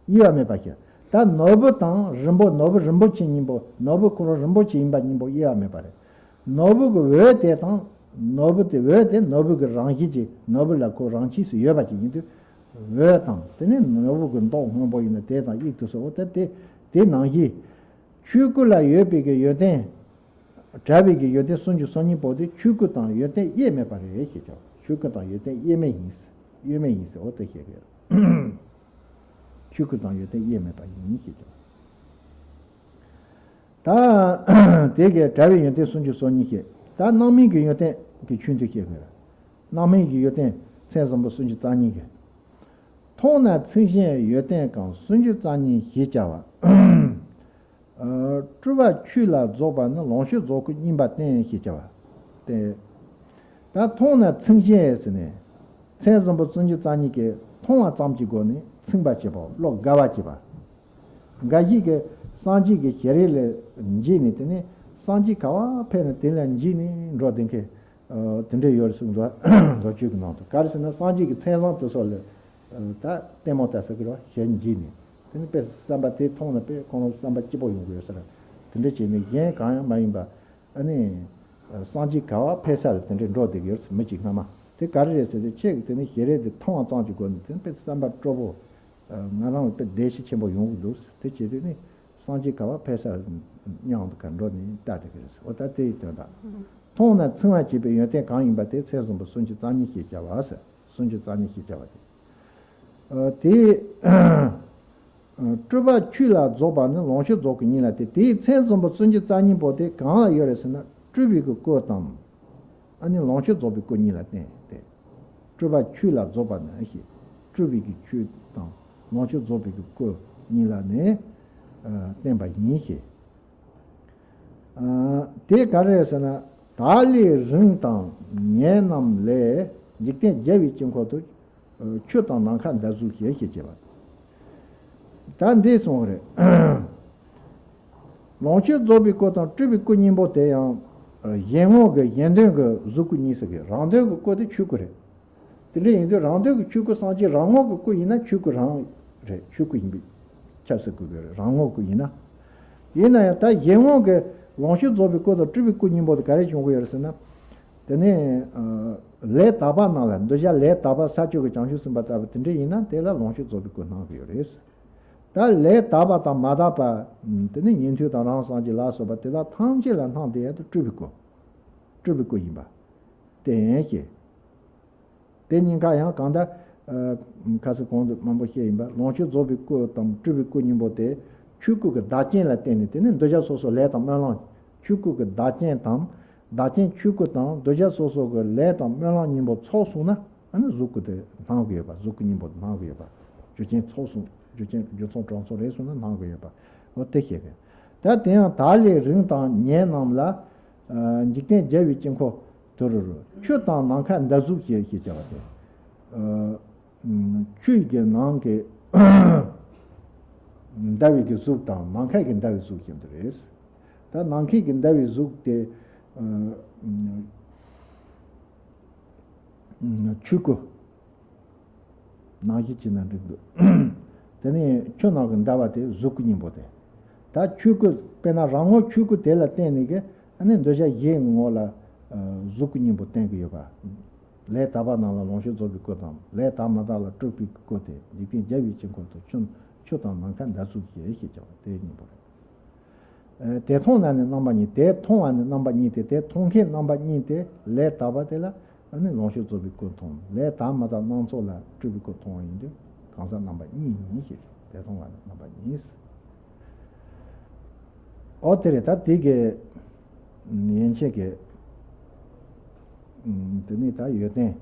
དབྱེ་བ་མེད་པ་ཞིག་ད་ནོར་བུ་དང་རིན་པོ། ནོར་བུ་རིན་པོ་ཆེ་གཉིས་པོ། ནོར་བུ་ཁོ་རང་རིན་པོ་ཆེ་ཡིན་པ་གཉིས་པོ་དབྱེ་བ་མེད་པ་རེད། ནོར་བུ་གི་འོད་དེ་དང་། ནོར་བུ་དེ། འོད་དེ་ནོར་བུ་གི་རང་བཞིན་གྱིས། ནོར་བུ་ལ་ཁོ་རང་ཆས་སུ་ཡོད་པ་ཅིག་ཡིན་དུས། འོད་དང་། དེ་ནས་ནོར་བུ་གི་མདོག་སྔོན་པོ་ཡིན་ན་དེ་དང་དབྱིག་ཏུ་སོགས་དེ་དེ་དེ་ནང་བཞིན། ཆོས་སྐུ་ལ་ཡོད་པའི་གི་ཡོན་ཏན། བྲལ་བའི་གི་ཡོན་ཏན་སུམ་ཅུ་སོ་གཉིས་པོ་དེ་ཆོས་སྐུ་དང་ཡོན་ཏན་དབྱེར་མེད་པ་རེད་ཞེས་བྱ་བ། ཆོས་སྐུ་དང་ཡོན་ཏན་དབྱེར་མེད་ཡིན། དབྱེར་མེད་ཡིན་ཟེར། འོ་དེ་བཤད་གི་ཡོད། ཆོས་སྐུ་དང་ཡོན་ཏན་དབྱེར་མེད་པ་ཡིན་ཞེས་བྱ་བ། ད་དེ་གའི་བྲལ་བའི་ཡོན་ཏན་སུམ་ཅུ་སོ་གཉིས་བཤད། ད་སྣང་མེད་ཀྱི་ཡོན་ཏན་གྱི་ཆོས་མཐུན་བཤད་དགོས། སྣང་མེད་ཀྱི་ཡོན་ཏན་མཚན་ཟིན་པོ་སུམ་ཅུ་རྩ་གཉིས་ཀྱི། མཐོང་ན་ཚིམ་ཞིང་ཡོན་ཏན་གང་། སུམ་ཅུ་རྩ་གཉིས་ཞེས་བྱ་བ། སྤྲུལ་པ་ཆོས་ལ་རྫོགས་པ་ནི། ལོངས་སྤྱོད་རྫོགས་སྐུ་བརྙེས་པ་བསྟན་ཞེས་བྱ་བ་སྟེ། ད་མཐོང་ན་ཚིམ་ཞིང་ཟེར་ནས། མཚན་ཟིན་པོ་སུམ་ཅུ་རྩ་གཉིས་ཀྱི་མཐོང་བ་ཙམ་གྱི་སྒོ་ནས་ཚིམ་པ་བྱེད་པ། བློ་དགའ་བ་བྱེད་པ། འགའ་ཞིག་གིས་སངས་རྒྱས་ཀྱི་ཞལ་རས་ལ་མཇལ་ནས། དེ་ནས་སངས་རྒྱས་ག་བ་ཕེབས་ན་དེ་ལ་མཇལ་ནས་འགྲོ་བསྡད་མཁན་དེ་འདྲ་ཡོད་རེད་གསུངས་འདུག་མདོ་ཆོས་ཀྱི་ནང་དུ། ག་རེ་ཟེར་ན། སངས་རྒྱས་ཀྱི་མཚན་བཟང་དེ་ཚོ་ལ་ད་ལྟད་མོ་ལྟ་ས་གི་རེད་བ། ཞལ་མཇལ་ནས། དེ་ནས་དཔེ་བསམ་པ་དེ་མཐོང་ན་དཔེ་ཁོང་རང་བསམ་པ་སྐྱིད་པོ་ཡོང་གི་ཡོད་ས་རེད། དེ་འདྲ་བྱས་ནས་གཞན་གང་ཡང་མ་ཡིན་པ། ཨ་ནི། སངས་རྒྱས་ག་བ་ཕེབས་ས་ལ་དེ་འདྲའི་འགྲོ་བསྡད་ཀྱི་ཡོད་ཟེར། མི་གཅིག་སྔ་མ་དེ་ག་རེ་རེད་ཟེར་དུས། ཁྱེད་ཀྱིས་དེ་ནས་ཞལ་རས་དེ་མཐོང་བ་ཙམ་གྱི་སྒོ་ནས་དེ་དཔེ་བསམ་པ་སྤྲོ་པོ། ང་རང་ལ་དཔེ་བདེ་སྐྱིད་ཆེན་པོ་ཡོང་གི་འདུག་དེ་བྱེད་དུས་ནི་སངས་རྒྱས་ག་བ་ཕེབས་ས་སྙམ་དུ་ག་འགྲོ་ནས་ལྟ་བསྡད་ཀྱི་རེད་ཟེར། འོ་ད་དེ་ཡི་དོན་དག་མཐོང་ན་ཚིམ་པར་བྱེད་པའི་ཡོན་ཏན་གང་ཡིན་པ་དེ་མཚན་ཟིན་པོ་སུམ་ཅུ་རྩ་གཉིས་ཞེས་བྱ་བ་ཟེར། སུམ་ཅུ་རྩ་གཉིས་ཞེས་བྱ་བ་དེ། ཨ། དེ། ཨ། སྤྲུལ་པ་ཆོས་ལ་རྫོགས་པ་ནི། ལོངས་སྤྱོད་རྫོགས་སྐུ་བརྙེས་ལ་བརྟེན། དེའི་མཚན་ཟིན་པོ་སུམ་ཅུ་རྩ་གཉིས་པོ་དེ་གང་ལ་ཡོད་རེད་ཟེར་ན། སྤྲུལ་པའི་གི་སྐུ་དང་། ཨ་ནི་ལོངས་སྤྱོད་རྫོགས་པའི་སྐུ་གཉིས་ལ་བརྟེན་ཏེ། སྤྲུལ་པ་ཆོས་ལ་རྫོགས་པ་ནི་ཞེས། སྤྲུལ་པའི་གི་ཆོས་དང་ལོངས་སྤྱོད་རྫོགས་པའི་གི་སྐུ་གཉིས་ལ་ནི། ཨ། བརྟེན་པ་ཡིན་ཞེས། ཨ། དེ་ག་རེ་རེད་ཟེར་ན། བདག་ལས་རིང་དང་ཉེ་རྣམས་ལས། འཇིག་རྟེན་རྒྱལ་བའི་དཀྱིལ་འཁོར་དུ། ཆོས་དང་ནམ་མཁའ་འདའ་གཟུགས་ཞེས་བཤད་ཅེས་པ། ད་འདི་གསུངས་རེད། ལོངས་སྤྱོད་རྫོགས་པའི་སྐུ་དང་སྤྲུལ་པའི་སྐུ་གཉིས་པོ་དེ་ཡང་། གཞན་ངོ་གི་གཞན་དོན་གྱི་གཟུགས་སྐུ་གཉིས་སུ་གི། རང་དོན་གྱི་སྐུ་དེ་ཆོས་སྐུ་རེད། དེ་འདྲ་ཡིན་དུས་རང་དོན་གྱི་ཆོས་སྐུ་སངས་རྒྱས་རང་ངོ་གི་སྐུ་ཡིན་ན་ཆོས་སྐུ་རང་རེད། ཆོས་སྐུ་ཡིན་པས་ཁྱབ་ཟེར་དགོས་ཀྱི་རེད། རང་ངོ་སྐུ་ཡིན་ན། ཡིན་ན་ཡང་ད་གཞན་ངོ་གི་ལོངས་སྤྱོད་རྫོགས་པའི་སྐུ་དང་སྤྲུལ་པའི་སྐུ་གཉིས་པོ་དེ་ག་རེ་བྱུང་གི་ཡོད་རེད་ཟེར་ན། དེ་ནས། ཨ། ལས་དག་པ་རྣམས་ལ། འདོད་ཆགས་ལས་དག་པ་ས་བཅུ་གི་བྱང་ཆུབ་སེམས་དཔའ་ལྟ་བུ་དེ་འདྲ་ཡིན་ན་དེ་ལ་ལོངས་སྤྱོད་རྫོགས་པའི་སྐུ་སྣང་གི་ཡོད་རེད། ད་ལས་དག་པ་དང་མ་དག་པ། དེ་ནས་ཉན་ཐོས་དང་རང་སངས་རྒྱས་ལ་སོགས་པ་དེ་དག་ཐམས་ཅད་ལ་སྣང་བསྡད་ཡ་དེ་སྤྲུལ་པའི་སྐུ། སྤྲུལ་པའི་སྐུ་ཡིན་པ། བསྟན་ཞེས། དེ་གཉིས་ཀ་ཡང་གང་ལྟར། ཨ། ཁ་སང་གོང་དུ་མང་པོ་བཤད་ཡིན་པ། ལོངས་སྤྱོད་རྫོགས་པའི་སྐུ་དང་སྤྲུལ་པའི་སྐུ་གཉིས་པོ་དེ་ཆོས་སྐུ་གི་བདག་རྐྱེན་ལ་བརྟེན་ནས། དེ་ནི་འདོད་ཆགས་སོ་སོ་ལས་དང་སྨོན་ལམ། ཆོས་སྐུ་གི་བདག་རྐྱེན་དང་། བདག་རྐྱེན་ཆོས་སྐུ་དང་འདོད་ཆགས་སོ་སོ་གི་ལས་དང་སྨོན་ལམ་གཉིས་པོ་ཚོགས་སོང་ན། ཨ་ནི་གཟུགས་སྐུ་དེ་སྣང་གི་ཡོད་པ། གཟུགས་སྐུ་གཉིས་པོ་དེ་སྣང་གི་ཡོད་པ། རྒྱུ་རྐྱེན་ཚོགས་སོང་། རྒྱུ་རྐྱེན་རྒྱུ་མཚན་གྲོགས་མཚུངས་རེད་སོང་ན་སྣང་གི་ཡོད་པ། འོ་དེ་བཤད་གི། ད་དེ་ཡང་བདག་ལས་རིང་དང་ཉེ་རྣམས་ལ། ཨ། འཇིག་རྟེན་རྒྱལ་བའི་དཀྱིལ་འཁོར་དུ་རུ་རུ། ཆོས་དང་ནམ་མཁའ་འདའ་གཟུགས་ཞེས་བཤད་བྱ་བ་སྟེ། ཨ། ཆོས་ཀྱི་ནང་གི་འདའ་བའི་གི་གཟུགས་དང་ནམ་མཁའི་གི་འདའ་བའི་གཟུགས་བཞིན་དུ་རེད། ད་ནམ་མཁའི་གི་འདའ་བའི་གཟུགས་དེ། ཨ། ཆོས་སྐུ། ནང་བཞིན་བྱས་ན་འགྲིག་འདུག་དེ་ནས་ཆོས་ནང་གི་འདའ་བ་དེ་གཟུགས་སྐུ་གཉིས་པོ་དེ། ད་ཆོས་སྐུ་དཔེར་ན་རང་ངོ་ཆོས་སྐུ་དེ་ལ་བརྟེན་ནས་གི། ཨ་ནི་འདོད་ཆགས་གཞན་ངོ་ལ། ཨ། གཟུགས་སྐུ་གཉིས་པོ་བསྟན་གི་ཡོད་པ། ལས་དག་པ་རྣམས་ལ་ལོངས་སྤྱོད་རྫོགས་པའི་སྐུ་དང་། ལས་དག་མི་དག་ལ་སྤྲུལ་པའི་སྐུ་སྟེ། འཇིག་རྟེན་རྒྱལ་བའི་དཀྱིལ་འཁོར་དུ། ཆུ་ཆུ་དང་ནམ་མཁའ་འདབ་ཚུགས་བཞིན་ཞེས་བྱ་བ་དེ་གཉིས་པོ་རེད། ཨ། དེ་མཐོང་ན་ནི་རྣམ་པ་གཉིས། དེ་མཐོང་བ་ནི་རྣམ་པ་གཉིས་ཏེ། དེ་མཐོང་མཁན་རྣམ་པ་གཉིས་ཏེ། ལས་དག་པ་དེ་ལ་ཨ་ནི་ལོངས་སྤྱོད་རྫོགས་པའི་སྐུ་མཐོང་། ལས་དག་མི་དག་སྣ་ཚོགས་ལ་སྤྲུལ་པའི་སྐུ་མཐོང་བ་ཡིན་དུས་གང་ཟག་རྣམ་པ་གཉིས་ཡིན་ཞེས། དེ་མཐོང་བ་ནི་རྣམ་པ་གཉིས། ཨོ་དེ་རེད། ད་དེ་གི་ཡན་ཆད་ཀྱི་དེ་ནས་ད་ཡོན་ཏན།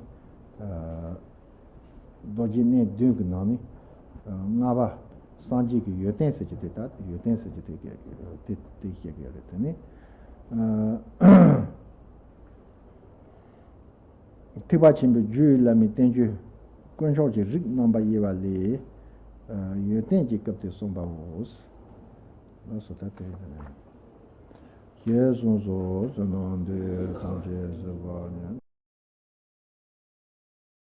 རྡོ་རྗེ་གནས་བདུན་གྱི་ནང་ནས་ལྔ་པ་སངས་རྒྱས་ཀྱི་ཡོན་ཏན་ཟེར་གྱི་དེ། ད་ཡོན་ཏན་ཟེར་གྱི་དེ་གི་དེ་དེ་བཤད་ཀྱི་རེད། དེ་ནས་ཐེག་པ་ཆེན་པོའི་རྒྱུད་བླ་མའི་བསྟན་བཅོས་དཀོན་མཆོག་གི་རིགས་རྣམ་པ་དབྱེ་བ་ལས། ཡོན་ཏན་གྱི་སྐབས་ཏེ་གསུངས་པའོ། ལགས་སོ། ད་དེ་ཞེས་གསུངས་སོ། བསོད་ནམས་འདི་ཐམས་ཅད་གཟིགས་པ་ཉིད།